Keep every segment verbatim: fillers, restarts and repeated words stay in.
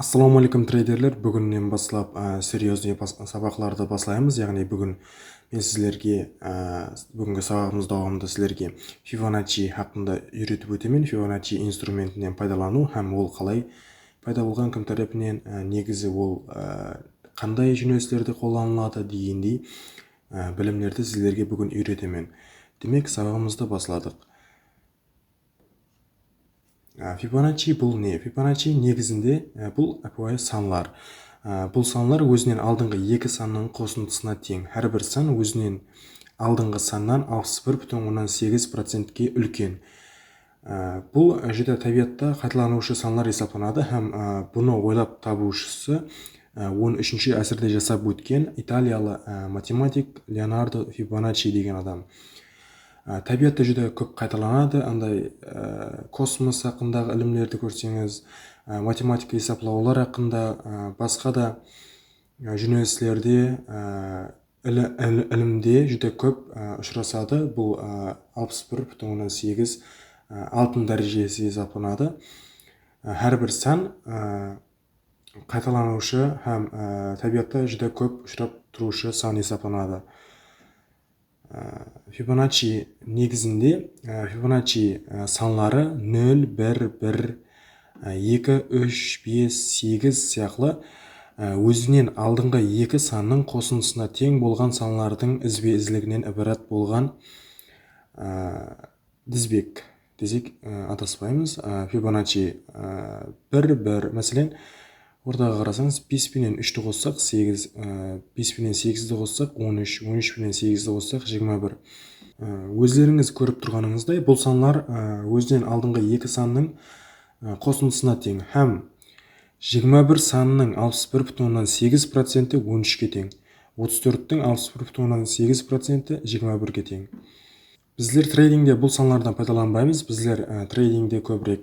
Assalamu aleykum, treyderler. Búginnen baslap, á, seryoznıy bas-, sabaqlardı baslaymız. Yaǵnıy búgin men sizlerge, á, búgingi sabaǵımız dawamında sizlerge Fibonacci haqqında úyretip ótemen. Fibonacci instrumentinen paydalanıw hám ol qalay payda bolǵan, kim tárepinen, á, negizi ol, á, qanday jónelislerde qollanıladı degendey, á, bilimlerdi sizlerge búgin úyretemen. Demek, sabaǵımızdı basladıq. Á, Fibonacci bul ne? Fibonacci negizinde, á, bul ápiwayı sanlar. Á, bul sanlar ózinen aldınǵı eki sannıń qosındısına teń. Hár bir san ózinen aldınǵı sannan alpıs bir pútin onnan segiz procentke úlken. Á, bul, á, júdá tábiyatta qaytalanıwshı sanlar esaplanadı hám, á, bunı oylap tabıwshısı, á, on úshinshi ásirde jasap ótken italiyalı, á, matematik Leonardo Fibonacci degen adam. Á, tábiyatta júdá kóp qaytalanadı, anday, á, kosmos haqqındaǵı ilimlerdi kórseńiz, á, matematika esaplawlar haqqında, á, basqa da, á, jónelislerde, á, ili-, il-, ilimde júdá kóp, á, ushırasadı. Bul, á, alpıs bir pútin onnan segiz, á, altın dárejesi esaplanadı. Á, hár bir san, á, qaytalanıwshı hám, á, tábiyatta júdá kóp ushırap turıwshı san esaplanadı. Á, Fibonacci negizinde, á, Fibonacci, á, sanları nol, bir, bir, á, eki, úsh, bes, segiz sıyaqlı, á, ózinen aldınǵı eki sannıń qosındısına teń bolǵan sanlardıń izbe-izliginen ibarat bolǵan, á, dizbek desek, á, adaspaymız. Á, Fibonacci, á, bir, bir, máselen, ortaǵa qarasańız, bes penen úshti qossaq, segiz, á, bes penen segizdi qossaq, on úsh, on úsh penen segizdi qossaq, jigirma bir. Á, ózlerińiz kórip turǵanıńızday, bul sanlar, á, ózinen aldınǵı eki sannıń, á, qosındısına teń hám jigirma bir sanınıń alpıs bir pútin onnan segiz procenti on úshke teń, otız tórttiń alpıs bir pútin onnan segiz procenti jigirma birge teń. Bizler treydingde bul sanlardan paydalanbaymız. Bizler, e, treydingde kóbirek,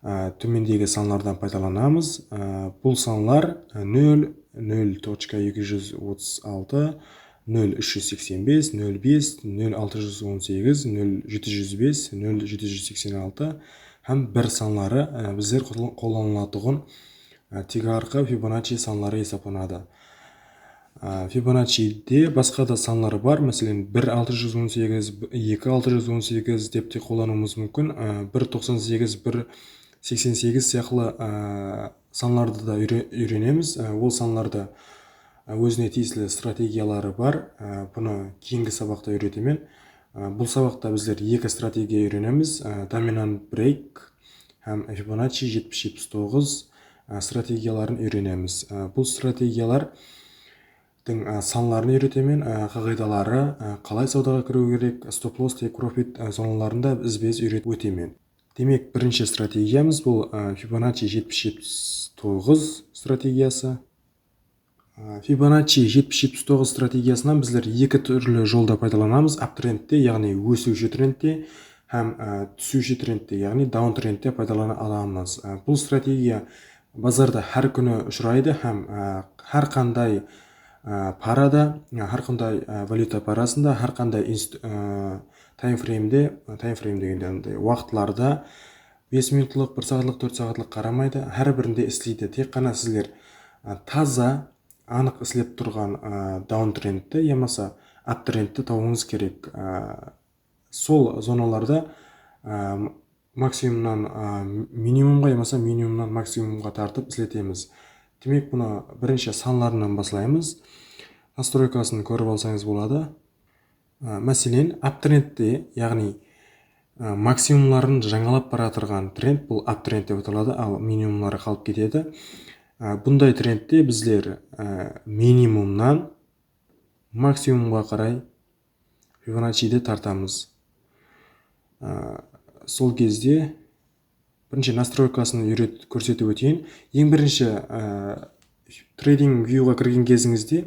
e, tómendegi sanlardan paydalanamız. E, bul sanlar, e, nol, nol tochka eki júz otız altı, nol úsh júz seksen bes, nol bes, nol altı júz on segiz, nol jeti júz bes, nol jeti júz seksen altı hám bir sanları, e, bizler qol-, qollanılatuǵın, e, tiykarǵı Fibonacci sanları esaplanadı. Á, Fibonaccide basqa da sanlar bar. Máselen, bir altı júz on segiz, eki altı júz on segiz dep te qollanıwımız múmkin. Á, bir toqsan segiz, bir seksen segiz sıyaqlı, á, sanlardı da úyre-, úyrenemiz. Á, ol sanlarda, á, ózine tiyisli strategiyaları bar. Á, bunı keyingi sabaqta úyretemen. Á, bul sabaqta bizler eki strategiya úyrenemiz. Á, dominant break hám Fibonacci jetpis, jetpis toǵız, á, strategiyaların úyrenemiz. Á, bul strategiyalar dıń, á, sanların úyretemen, á, qaǵıydaları, á, qalay sawdaǵa kiriw kerek, stop-loss, take profit, á, zonaların da izbe-iz úyretip ótemen. Demek, birinshi strategiyamız bul, á, Fibonacci jetpis, jetpis toǵız strategiyası. Á, Fibonacci jetpis, jetpis toǵız strategiyasınan bizler eki túrli jolda paydalanamız. Uptrendte, yaǵnıy ósiwshi trendte hám, á, túsiwshi trendte, yaǵnıy downtrendte paydalana alamız. Á, bul strategiya bazarda hár kúni ushıraydı hám, á, hár qanday, á, parada, á, hár qanday, á, valyuta parasında, hár qanday inst-, á, taymfreymde, taymfreym degende anday waqıtlarda bes minutlıq, bir saatlıq, tórt saatlıq qaramaydı, hár birinde isleydi. Tek ǵana sizler, á, taza, anıq islep turǵan, á, downtrendti yamasa uptrendti tabıwıńız kerek. Á, sol zonalarda, á, maksimumnan, á, minimumǵa yamasa minimumnan maksimumǵa tartıp isletemiz. Demek, bunı birinshi sanlarınan baslaymız. Nastroykasın kórip alsańız boladı. Á, máselen, uptrendte, yaǵnıy, á, maksimumların jańalap baratırǵan trend, bul uptrend dep ataladı, al minimumları qalıp ketedi. Á, bunday trendte bizler, á, minimumnan maksimumǵa qaray Fibonaccidi tartamız. Á, sol gezde birinshi nastroykasın úyret-, kórsetip óteyin. Eń birinshi, á, Trading Viewǵa kirgen gezińizde,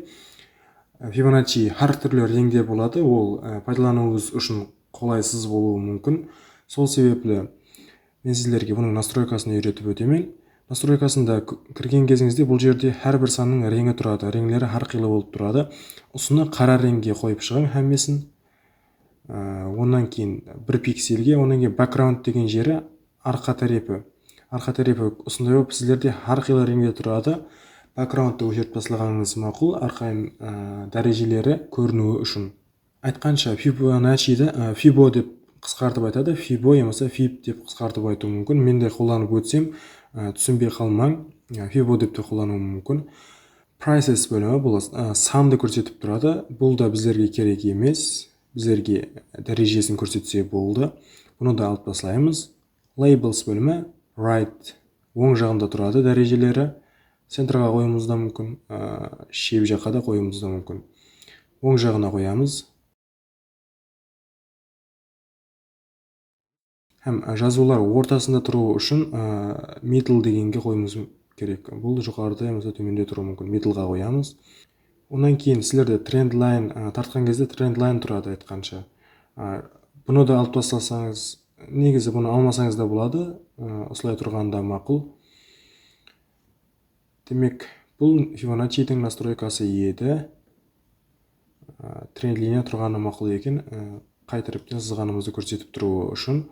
á, Fibonacci hár túrli reńde boladı. Ol, á, paydalanıwıńız ushın qolaysız bolıwı múmkin. Sol sebepli men sizlerge bunıń nastroykasın úyretip ótemen. Nastroykasında k-, kirgen gezińizde bul jerde hár bir sannıń reńi turadı. Reńleri hár qıylı bolıp turadı. Usını qara reńge qoyıp shıǵıń hámmesin. Á, onnan keyin bir pikselge, onnan keyin background degen jeri arqa tárepi. Arqa tárepi usınday bolıp, sizlerde hár qıylı reńde turadı. Backgroundtı óshirip taslaǵanıńız maqul, arqayın, á, dárejeleri kóriniwi ushın. Aytqansha, Fibonacci-di, á, Fibo dep qısqartıp aytadı. Fibo yamasa Fib dep qısqartıp aytıwı múmkin. Men de qollanıp ótsem, á, túsinbey qalmań. Á, Fibo dep te qollanıwı múmkin. Prices bólimi bul, á, sandı kórsetip turadı. Bul da bizlerge kerek emes. Bizlerge dárejesin kórsetse boldı. Bunı da alıp taslaymız. Labels bólimi, right, oń jaǵında turadı dárejeleri. Centerǵa qoyıwımız da múmkin, á, shep jaqqa da qoyıwımız da múmkin. Oń jaǵına qoyamız. Hám, á, jazıwlar ortasında turıwı ushın, á, middle degenge qoyıwımız kerek. Bul joqarıda yamasa tómende turıwı múmkin. Middleǵa qoyamız. Onnan keyin sizlerde trend line, á, tartqan gezde trend line turadı aytqansha. Á, bunı da alıp taslasańız, negizi bunı almasańız da boladı. Á, usılay turǵanı da maqul. Demek, bul Fibonacci-diń nastroykası edi. Á, trend liniya turǵanı maqul eken, á, qay tárepten sızǵanımızdı kórsetip turıwı ushın.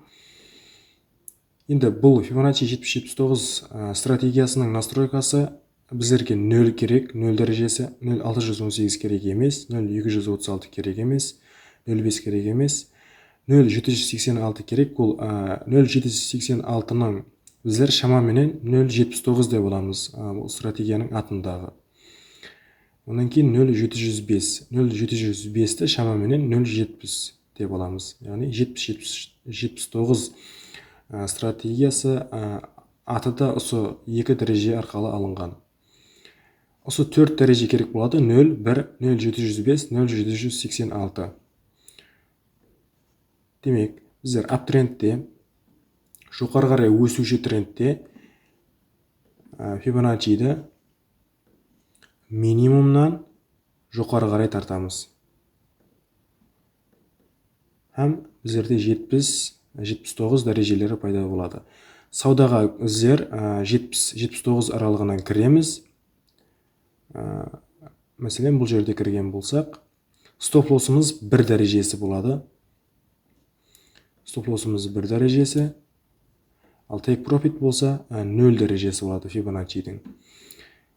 Endi bul Fibonacci jetpis jetpis toǵız, á, strategiyasınıń nastroykası bizlerge nol kerek, nol dárejesi, nol altı júz on segiz kerek emes, nol eki júz otız altı kerek emes, nol bes kerek emes, nol jeti júz seksen altı kerek. Bul, á, nol jeti júz seksen altınıń bizler shama menen nol jetpis toǵız dep alamız, á, bul strategiyanıń atındaǵı. Onnan keyin nol jeti júz bes, nol jeti júz besti shama menen nol jetpis dep alamız. Yaǵnıy jetpis, jetpis, jetpis toǵız, á, strategiyası, á, atı da usı eki dáreje arqalı alınǵan. Usı tórt dáreje kerek boladı, nol, bir, nol jeti júz bes, nol jeti júz seksen altı. Demek, bizler uptrendte, joqarı qaray ósiwshi trendte, á, Fibonacci-di minimumnan joqarı qaray tartamız. Hám bizlerde jetpis, jetpis toǵız dárejeleri payda boladı. Sawdaǵa bizler, á, jetpis, jetpis toǵız aralıǵınan kiremiz. Á, máselen, bul jerde kirgen bolsaq, stop lossımız bir dárejesi boladı. Stop lossımız bir dárejesi. Al take profit bolsa, á, nol dárejesi boladı Fibonacci-diń.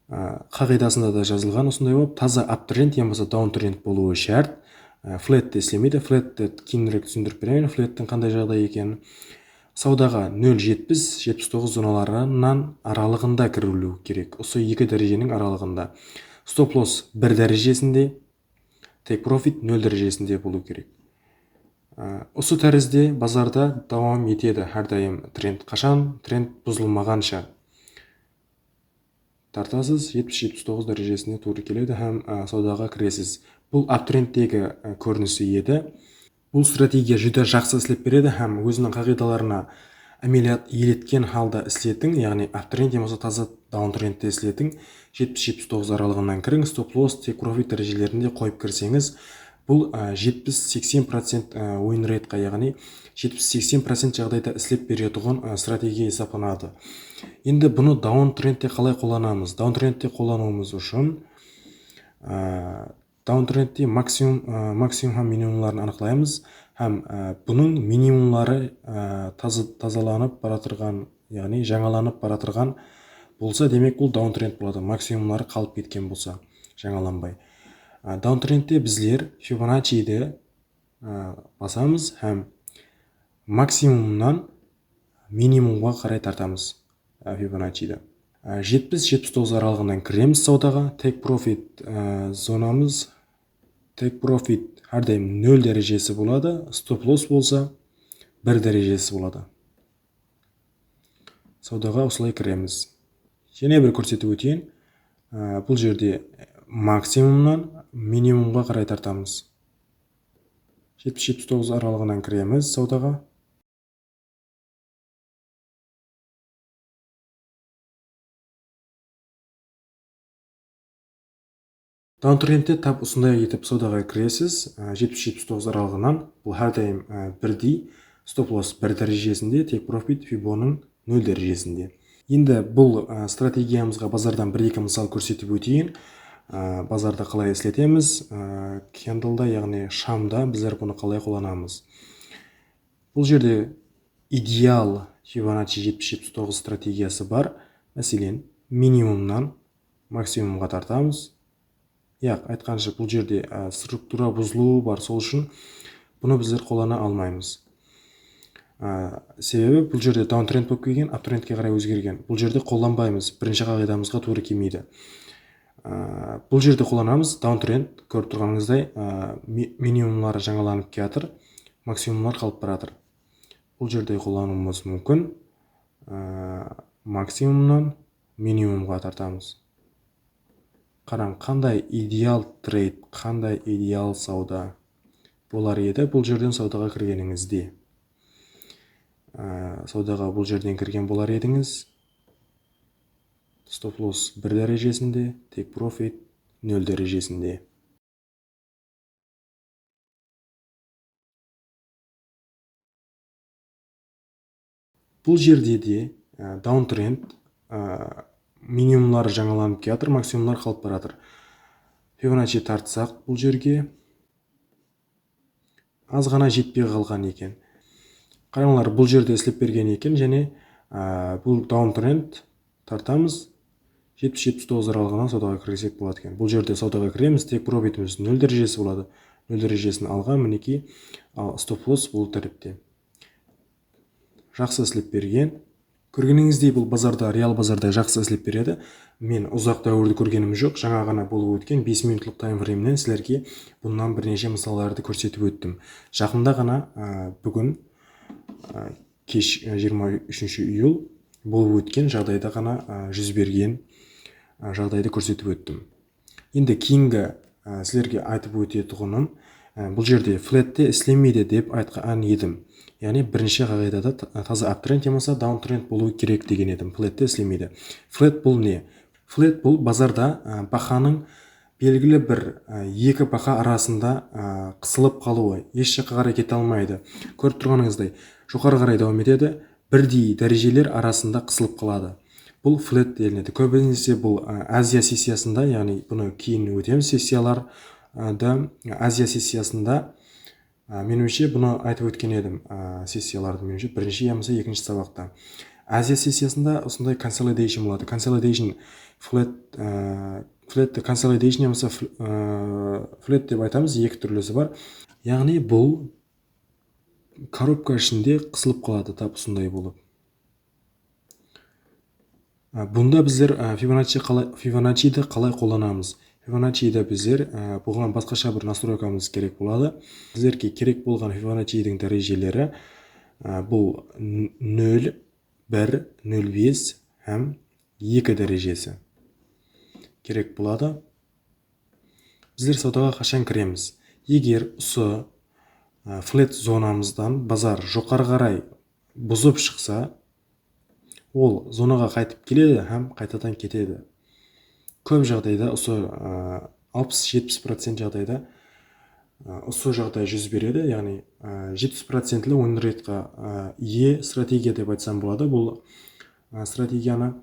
Á, qaǵıydasında da jazılǵan usınday bolıp, taza uptrend yamasa downtrend bolıwı shárt. Á, flat te islemeydi. Flat te keyinirek túsindirip beremen, flat-tiń qanday jaǵday ekenin. Sawdaǵa nol jetpis, jetpis toǵız zonalarınan aralıǵında kiriliw kerek. Usı eki dárejeniń aralıǵında. Stop loss bir dárejesinde, take profit nol dárejesinde bolıw kerek. Á, usı tárizde bazarda dawam etedi hár dayım trend. Qashan trend buzılmaǵansha tartasız, jetpis, jetpis toǵız dárejesine tuwrı keledi hám, á, sawdaǵa kiresiz. Bul uptrenddegi, á, kórinisi edi. Bul strategiya júdá jaqsı islep beredi hám óziniń qaǵıydalarına ámeliyat eletken halda isletiń, yaǵnıy uptrend yamasa taza downtrendte isletiń. Jetpis, jetpis toǵız aralıǵınan kiriń, stop loss, take profit dárejelerinde qoyıp kirseńiz, bul, á, jetpis, seksen procent, á, win rate-qa, yaǵnıy jetpis, seksen procent jaǵdayda islep beretuǵın, á, strategiya esaplanadı. Endi bunı downtrendte qalay qollanamız? Downtrendte qollanıwımız ushın, á, downtrendte maksimum, á, maksimum hám minimumların anıqlaymız hám, á, bunıń minimumları, á, taza-, tazalanıp baratırǵan, yaǵnıy jańalanıp baratırǵan bolsa, demek, bul downtrend boladı. Maksimumları qalıp ketken bolsa, jańalanbay. Á, downtrendte bizler Fibonacci-di, á, basamız hám maksimumnan minimumǵa qaray tartamız, á, Fibonacci-di. Á, jetpis, jetpis toǵız aralıǵınan kiremiz sawdaǵa. Take profit, á, zonamız, take profit hár dayım nol dárejesi boladı, stop loss bolsa bir dárejesi boladı. Sawdaǵa usılay kiremiz. Jáne bir kórsetip óteyin. Á, bul jerde maksimumnan minimumǵa qaray tartamız. Jetpis, jetpis toǵız aralıǵınan kiremiz sawdaǵa. Downtrendte tap usınday etip sawdaǵa kiresiz, á, jetpis, jetpis toǵız aralıǵınan. Bul hár dayım, á, birdey. Stop loss bir dárejesinde, take profit Fibonıń nol dárejesinde. Endi bul, á, strategiyamızǵa bazardan bir-eki mısal kórsetip óteyin. Á, bazarda qalay isletemiz? Á, candleda, yaǵnıy shamda bizler bunı qalay qollanamız? Bul jerde ideal Fibonacci jetpis, jetpis toǵız strategiyası bar. Máselen, minimumnan maksimumǵa tartamız. Yaq, aytqanınsha, bul jerde, á, struktura buzılıwı bar, sol ushın bunı bizler qollana almaymız. Á, sebebi bul jerde downtrend bolıp kelgen, uptrendke qaray ózgergen. Bul jerde qollanbaymız, birinshi qaǵıydamızǵa tuwrı kelmeydi. Á, bul jerde qollanamız, downtrend, kórip turǵanıńızday, á, mi-, minimumlar jańalanıp kiyatır, maksimumlar qalıp baratır. Bul jerde qollanıwımız múmkin. Á, maksimumnan minimumǵa tartamız. Qarań, qanday ideal treyd, qanday ideal sawda bolar edi bul jerden sawdaǵa kirgenińizde. Á, sawdaǵa bul jerden kirgen bolar edińiz. Stop loss bir dárejesinde, take profit nol dárejesinde. Bul jerde de, e, downtrend, e, minimumlar jańalanıp kiyatır, maksimumlar qalıp baratır. Fibonacci tartsaq bul jerge, az ǵana jetpey qalǵan eken. Qarańlar, bul jerde islep bergen eken, jáne, e, bul downtrend tartamız. Jetpis, jetpis toǵız aralıǵınan sawdaǵa kirsek boladı eken. Bul jerde sawdaǵa kiremiz, take profitimiz nol dárejesi boladı. Nol dárejesin alǵan, minekey, al stop loss bul tárepte. Jaqsı islep bergen. Kórgenińizdey, bul bazarda, real bazarda jaqsı islep beredi. Men uzaq dáwirdi kórgenim joq, jańa ǵana bolıp ótken bes minutlıq taymfreymnen sizlerge bunnan bir neshe mısallardı kórsetip óttim. Jaqında ǵana, á, búgin, á, kesh, e, jigirma úshinshi iyul bolıp ótken jaǵdayda ǵana, e, júz bergen, e, jaǵdaydı kórsetip óttim. Endi keyingi, e, sizlerge aytıp ótetuǵınım, e, bul jerde flat te islemeydi dep aytqan edim. Yaǵnıy birinshi qaǵıydada ta-, taza uptrend yamasa downtrend bolıwı kerek degen edim. Flat te islemeydi. Flat bul ne? Flat bul bazarda, e, bahanıń belgili bir, e, eki baha arasında, e, qısılıp qalıwı, hesh jaqqa qaray kete almaydı. Kórip turǵanıńızday, joqarı qaray dawam etedi, birdey dárejeler arasında qısılıp qaladı. Bul flat delinedi. Kóbinese bul, e, Aziya sessiyasında, yaǵnıy bunı keyin ótemiz sessiyalar, e, da, Aziya sessiyasında Á, meniwshe, bunı aytıp ótken edim, á, sessiyalardı, meniwshe, birinshi yamasa ekinshi sabaqta. Aziya sessiyasında usınday consolidation boladı. Consolidation flat, á, flat, consolidation yamasa fl-, á, flat dep aytamız, eki túrlisi bar. Yaǵnıy bul korobka ishinde qısılıp qaladı, tap usınday bolıp. Á, bunda bizler, á, Fibonacci qalay, Fibonaccidi qalay qollanamız? Fibonaccidi bizler, á, buǵan basqasha bir nastroykamız kerek boladı. Bizlerge kerek bolǵan Fibonacciniń dárejeleri, á, bul n-, nol, bir, nol bes hám eki dárejesi kerek boladı. Bizler sawdaǵa qashan kiremiz? Eger usı, á, flat zonamızdan bazar joqarı qaray buzıp shıqsa, ol zonaǵa qaytıp keledi hám qaytadan ketedi. Kóp jaǵdayda usı, ı, alpıs, jetpis procent jaǵdayda, ı, usı jaǵday júz beredi. Yaǵnıy, ı, jetpis procentli win rate-qa, ı, iye strategiya dep aytsam boladı. Bul, ı, strategiyanı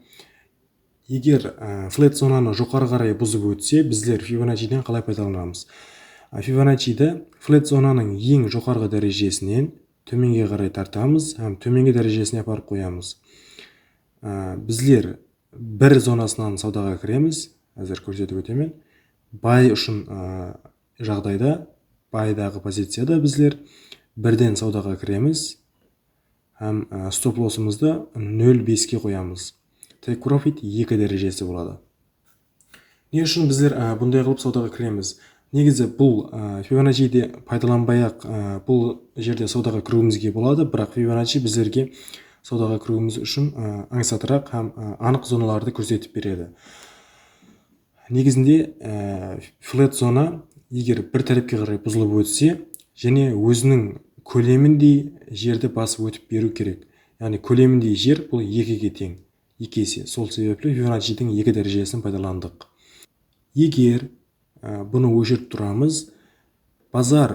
eger, ı, flat zonanı joqarı qaray buzıp ótse, bizler Fibonacciden qalay paydalanamız? I, Fibonaccide flat zonanıń eń joqarǵı dárejesinen tómenge qaray tartamız hám tómengi dárejesine aparıp qoyamız. Á, bizler bir zonasınan sawdaǵa kiremiz. Házir kórsetip ótemen. Buy ushın, á, jaǵdayda, buydaǵı poziciyada bizler birden sawdaǵa kiremiz hám, á, stop lossımızdı nol beske qoyamız. Take profit eki dárejesi boladı. Ne ushın bizler, á, bunday qılıp sawdaǵa kiremiz? Negizi bul, á, Fibonaccide paydalanbay-aq, á, bul jerde sawdaǵa kiriwimizge boladı, biraq Fibonacci bizlerge sawdaǵa kiriwimiz ushın, á, ańsatıraq hám, á, anıq zonalardı kórsetip beredi. Negizinde, á, flat zona eger bir tárepke qaray buzılıp ótse, jáne óziniń kólemindey jerdi basıp ótip beriw kerek. Yaǵnıy kólemindey jer bul ekige teń. Eki ese. Sol sebepli Fibonaccidiń eki dárejesin paydalandıq. Eger, e, bunı óshirip turamız, bazar,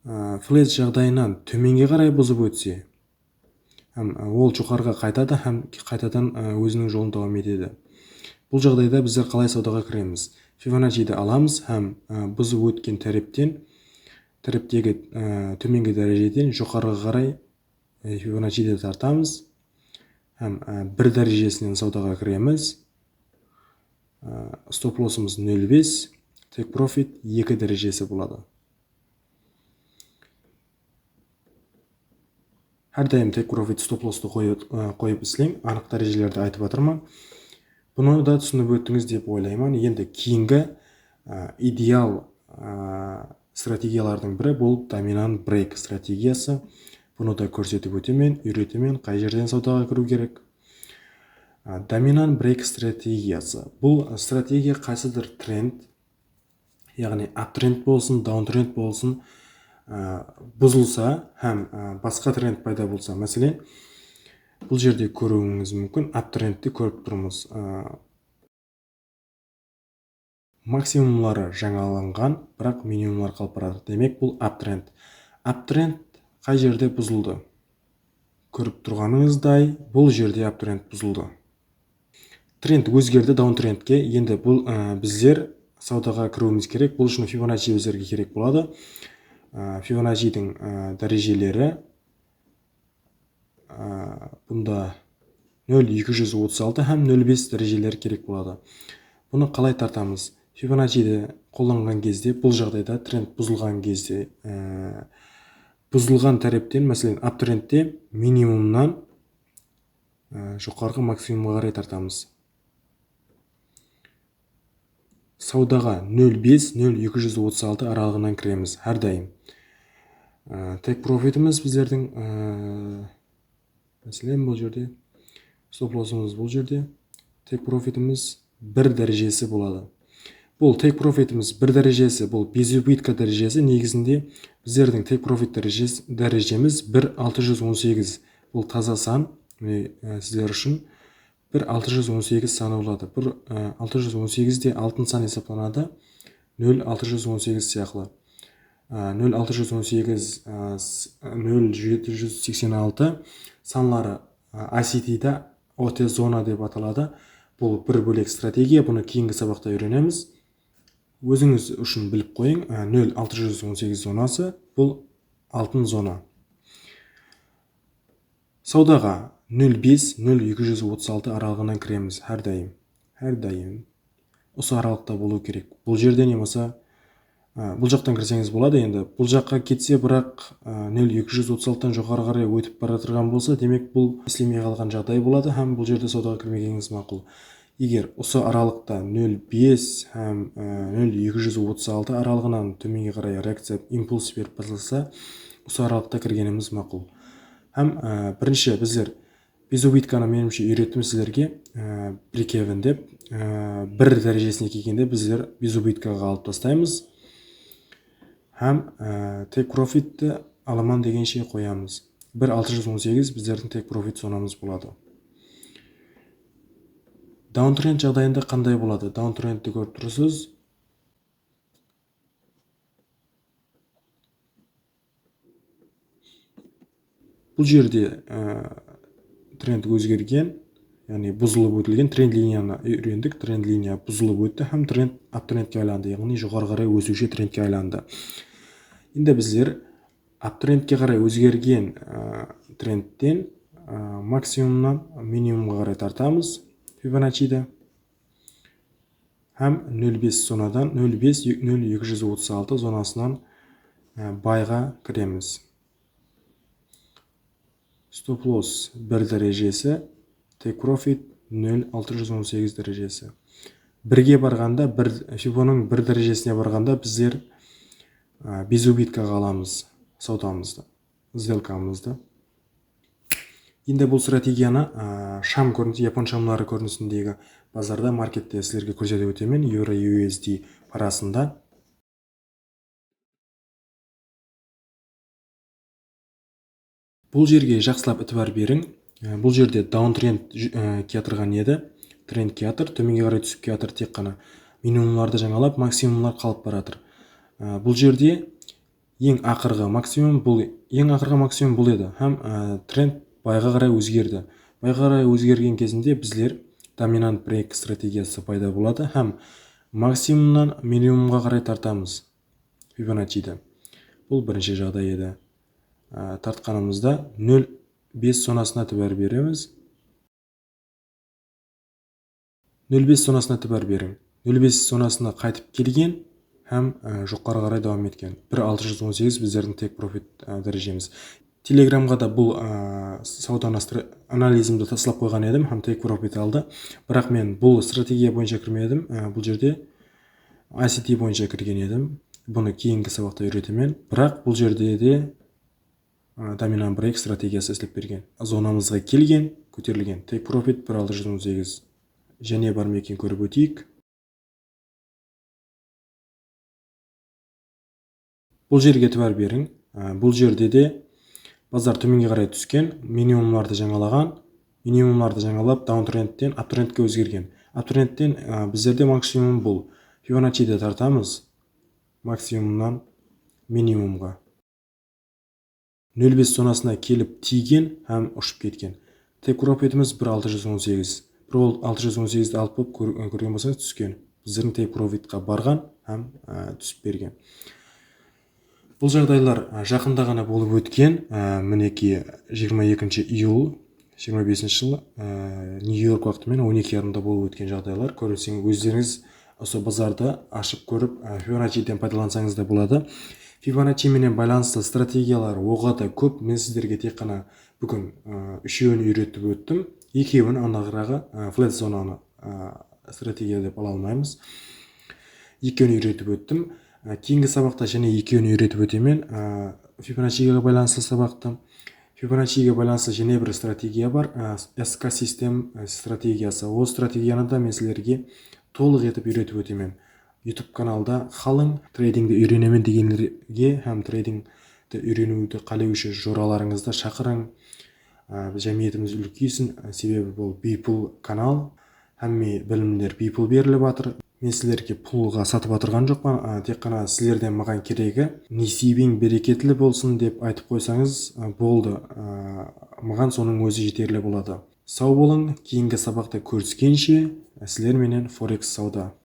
e, flat jaǵdayınan tómenge qaray buzıp ótse, hám, e, ol joqarıǵa qaytadı hám qaytadan, e, óziniń jolın dawam etedi. Bul jaǵdayda bizler qalay sawdaǵa kiremiz? Fibonaccidi alamız hám, e, buzıp ótken tárepten, táreptegi, e, tómengi dárejeden joqarıǵa qaray e, Fibonaccide tartamız hám, e, bir dárejesinen sawdaǵa kiremiz. E, stop lossımız nol bes, take profit eki dárejesi boladı. Hár dayım take profit stop losstı qoyıp, e, qoyıp isleń, anıq dárejelerdi aytıp atırman. Bunı da túsinip óttińiz dep oylayman. Endi keyingi, e, ideal, e, strategiyalardıń biri bul dominant break strategiyası. Bunı da kórsetip ótemen, úyretemen, qay jerden sawdaǵa kiriw kerek. E, dominant break strategiyası. Bul strategiya qaysıdır trend, yaǵnıy uptrend bolsın, downtrend bolsın, e, buzılsa hám, e, basqa trend payda bolsa, máselen, bul jerde kóriwińiz múmkin, uptrendti kórip turmız. E, maksimumları jańalanǵan, biraq minimumlar qalıp baratır. Demek, bul uptrend. Uptrend qay jerde buzıldı? Kórip turǵanıńızday, bul jerde uptrend buzıldı. Trend ózgerdi downtrendke. Endi bul, e, bizler sawdaǵa kiriwimiz kerek. Bul ushın Fibonacci bizlerge kerek boladı. E, Fibonacciniń, e, dárejeleri, e, bunda nol eki júz otız altı hám nol bes dárejeleri kerek boladı. Bunı qalay tartamız? Fibonaccidi qollanǵan gezde, bul jaǵdayda trend buzılǵan gezde, e, buzılǵan tárepten, máselen, uptrendte minimumnan, e, joqarǵı maksimumǵa qaray tartamız. Sawdaǵa nol bes, nol eki júz otız altı aralıǵınan kiremiz hár dayım. E, take profitimiz bizlerdiń, e, máselen, bul jerde, stop lossımız bul jerde, take profitimiz bir dárejesi boladı. Bul take profitimiz bir dárejesi, bul bezubitka dárejesi. Negizinde bizlerdiń take profit dárejesi, dárejemiz bir altı júz on segiz. Bul taza san, mine, e, sizler ushın bir altı júz on segiz sanı boladı. Bir, e, altı júz on segiz de altın san esaplanadı. Nol altı júz on segiz sıyaqlı. E, nol altı júz on segiz, e, s-, nol jeti júz seksen altı sanları, e, I C T-de O T zona dep ataladı. Bul bir bólek strategiya, bunı keyingi sabaqta úyrenemiz. Ózińiz ushın bilip qoyıń, e, nol altı júz on segiz zonası, bul altın zona. Sawdaǵa nol bes, nol eki júz otız altı aralıǵınan kiremiz hár dayım. Hár dayım. Usı aralıqta bolıw kerek. Bul jerde ne bolsa, e, bul jaqtan kirseńiz boladı endi. Bul jaqqa ketse, biraq, e, nol eki júz otız altıdan joqarı qaray ótip baratırǵan bolsa, demek, bul islemey qalǵan jaǵday boladı hám bul jerde sawdaǵa kirmegenińiz maqul. Eger usı aralıqta nol bes hám, e, nol eki júz otız altı aralıǵınan tómenge qaray reakciya, impuls berip baslasa, usı aralıqta kirgenimiz maqul. Hám, e, birinshi bizler bezubitkanı, menimshe, úyrettim sizlerge, e, break-even dep, e, bir dárejesine kelgende bizler bezubitkaǵa alıp taslaymız. Hám, e, take profitti alaman degenshe qoyamız. Bir altı júz on segiz bizlerdiń take profit zonamız boladı. Downtrend jaǵdayında qanday boladı? Downtrendti kórip turıpsız. Bul jerde, e, trend ózgergen, yaǵnıy buzılıp ótilgen, trend liniyanı úyrendik, trend liniya buzılıp ótti hám trend uptrendke aylandı, yaǵnıy joqarı qaray ósiwshi trendke aylandı. Endi bizler uptrendke qaray ózgergen, e, trendten, e, maksimumnan minimumǵa qaray tartamız Fibonaccidi. Hám nol bes zonadan, nol bes, nol eki júz otız altı zonasınan, e, bayǵa kiremiz. Stop loss bir dárejesi, take profit nol altı júz on segiz dárejesi. Birge barǵanda, bir, Fibonıń bir dárejesine barǵanda bizler, e, bezubitkaǵa alamız sawdamızdı, sdelkamızdı. Endi bul strategiyanı, a, sham kórinisi, yapon shamları kórinisindegi bazarda, markette sizlerge kórsetip ótemen, euro U S D parasında. Bul jerge jaqsılap itibar beriń. E, bul jerde downtrend j-, e, kiyatırǵan edi. Trend kiyatır, tómenge qaray túsip kiyatır, tek ǵana minimumlardı jańalap, maksimumlar qalıp baratır. E, bul jerde Eń aqırǵı maksimum bul, eń aqırǵı maksimum bul edi hám, e, trend bayǵa qaray ózgerdi. Bayǵa qaray ózgergen gezinde bizler dominant break strategiyası payda boladı hám maksimumnan minimumǵa qaray tartamız Fibonaccidi. Bul birinshi jaǵday edi. E, tartqanımızda nol bes zonasına itibar beremiz. Nol bes zonasına itibar beriń. Nol bes zonasına qaytıp kelgen hám, e, joqarı qaray dawam etken. Bir altı júz on segiz bizlerdiń take profit, e, dárejemiz. Telegramǵa da bul, e, sawdanı stra-, analizimdi taslap qoyǵan edim hám take profit aldı. Biraq men bul strategiya boyınsha kirmedim. E, bul jerde I C T boyınsha kirgen edim. Bunı keyingi sabaqta úyretemen. Biraq bul jerde de, e, dominant break strategiyası islep bergen. Zonamızǵa kelgen, kóterilgen. Take profit bir altı júz on segiz. Jáne bar ma eken, kórip óteyik. Bul jerge itibar beriń. Á, bul jerde de bazar tómenge qaray túsken, minimumlardı jańalaǵan, minimumlardı jańalap, downtrendten uptrendke ózgergen. Uptrendten, á, bizlerde maksimum bul. Fibonaccide tartamız. Maksimumnan minimumǵa. Nol bes zonasına kelip tiygen hám ushıp ketken. Take profitimiz bir altı júz on segiz. Bir altı júz on segizdi alıp bolıp kór-, kórgen bolsańız, túsken. Bizlerdiń take profitqa barǵan hám, á, túsip bergen. Bul jaǵdaylar, á, jaqında ǵana bolıp ótken, á, minekey, jigirma ekinshi iyul, jigirma besinshi jıl, á, Nyu-York waqtı menen on eki yarımda bolıp ótken jaǵdaylar. Kóreseńiz, ózlerińiz usı bazardı ashıp kórip, á, Fibonacciden paydalansańız da boladı. Fibonacci menen baylanıslı strategiyalar oǵada kóp. Men sizlerge tek ǵana búgin, á, úshewin úyretip óttim. Ekewin, anıǵıraǵı, á, flat zonanı, á, strategiya dep ala almaymız. Ekewin úyretip óttim. Á, keyingi sabaqta jáne ekewin úyretip ótemen. Á, Fibonaccige baylanıslı sabaqtı. Fibonaccige baylanıslı jáne bir strategiya bar. Á, S K sistem, á, strategiyası. Ol strategiyanı da men sizlerge tolıq etip úyretip ótemen. YouTube kanalda qalıń, treydingdi úyrenemen degenlerge hám treydingdi úyreniwdi qálewshi joralarıńızdı shaqırıń. Á, jámiyetimiz úlkeysin, á, sebebi bul biypul kanal. Hámme bilimler biypul berilip atır. Men sizlerge pulǵa satıp atırǵan joqpan, á, tek ǵana sizlerden maǵan keregi nesiybeń bereketli bolsın dep aytıp qoysańız, á, boldı. Á, maǵan sonıń ózi jeterli boladı. Saw bolıń, keyingi sabaqta kóriskenshe, sizler menen Forex sawda.